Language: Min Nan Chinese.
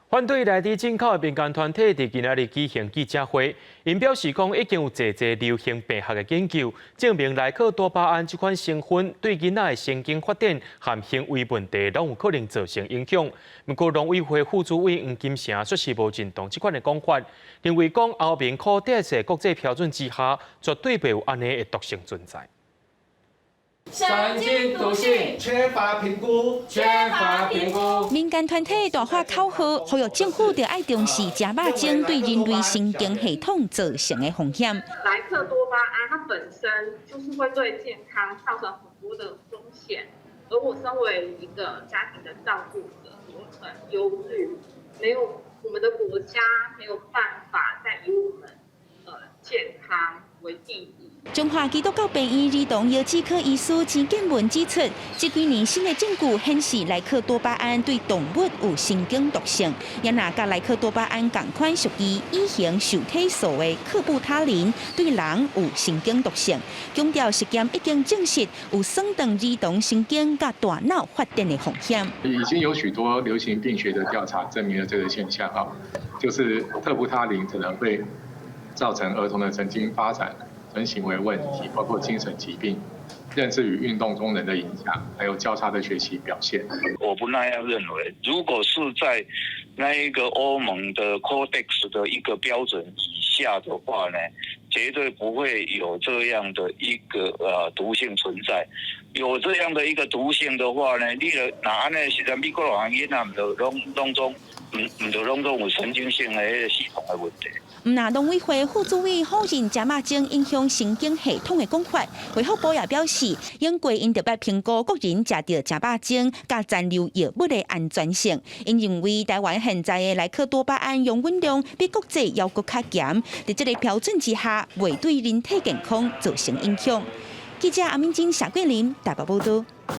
反對萊豬進口的民間團體佇今仔日舉行記者會，𪜶表示講已經有濟濟流行病學的研究，證明萊克多巴胺這款成分對囡仔的神經發展和行為問題攏有可能造成影響。毋過農委會副主委黃金城卻是無認同這款的講法，認為講歐盟 Codex 的國際標準之下，絕對袂有按呢的毒性存在。神經毒性缺乏評估，缺乏評估。民間團體大喊口號，呼籲政府著愛重視食肉精對人類神經系統造成的風險。萊克多巴胺它本身就是會對健康造成很多的風險，而我身為一個家庭的照顧者，我很憂慮，沒有我們的國家沒有辦法再以我們健康為第一。中華基督教病院兒童腰子科醫師錢建文指出，這幾年新的證據顯示萊克多巴胺對動物有神經毒性，也若佮萊克多巴胺仝款屬於乙型受體素的克布他林對人有神經毒性。強調實驗已經證實有損斷兒童神經佮大腦發展的風險。已經有許多流行病學的調查證明了這個現象啊，就是特布他林可能會造成兒童的神經發展跟行為問題，包括精神疾病、認知與運動功能的影響，還有較差的學習表現。我不那樣認為，如果是在那一個歐盟的 Codex 的一個標準以下的話呢，絕對不會有這樣的一個毒性存在。有這樣的一個毒性的話呢，你著若按呢，實在美國人囡仔毋著攏攏總毋著攏總有神經性的彼個系統的問題。毋但農委會副主委否認食肉精影響神經系統的講法，衛福部也表示，英國𪜶特別評估國人食著食肉精佮殘留藥物的安全性。𪜶認為台灣現在的萊克多巴胺容忍量比國際要求較嚴，佇這個標準之下，袂對人體健康造成影響。記者阿敏晶、謝桂林台北報道。